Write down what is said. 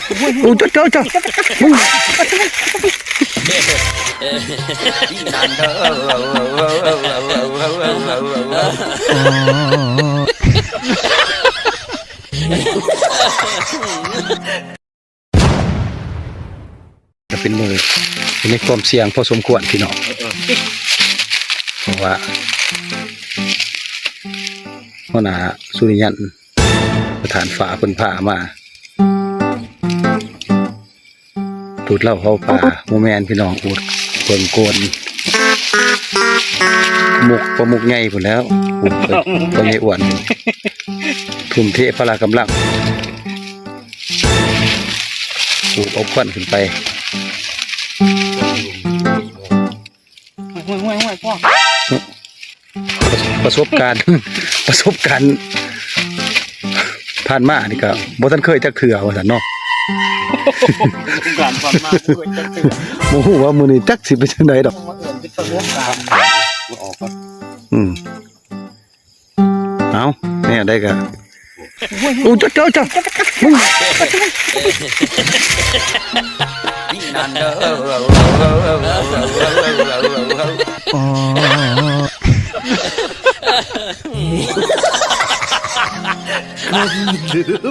ໂອ້ ເຈົ້າ ເຈົ້າ ເຈົ້າ ມຶງ ກໍເປັນມື້ທີ່ມີຄວາມສ່ຽງພໍສົມຄວນພີ່ນ້ອງ ເພາະວ່າຫົວໜ້າສຸລິຍັນ ປະທານຟ້າເພິ່ນພາມາ ປູດເຫຼົ້າເຜົາປາ ບໍ່ແມ່ນພີ່ນ້ອງ ອູດເບິ່ງໂກນ ໝົກ ປາໝົກໃຫຍ່ພຸ້ນແຫຼ້ວ ປູດໄປ ພໍ່ໃຫຍ່ອ້ວນ ທຸ່ມເທພະລະກຳລັງ ປູດເອົາຄວັນຂຶ້ນໄປ. ຫ້ວຍໆໆໆ ປະສົບການ ປະສົບການຜ່ານມານີ້ກໍບໍ່ທັນເຄີຍຈັກເທື່ອວ່າຊັ້ນເນາະ ປະສົບການຜ່ານມາບໍ່ເຄີຍຈັກເທື່ອ ບໍ່ຮູ້ວ່າມື້ນີ້ຈັກຊິເປັນຈັ່ງໃດດອກ ອືມ ເອົາ ແນວໃດກໍ ໂອ້ ເຈົ້າ ເຈົ້າ ເຈົ້າ ມຶງ ອໍ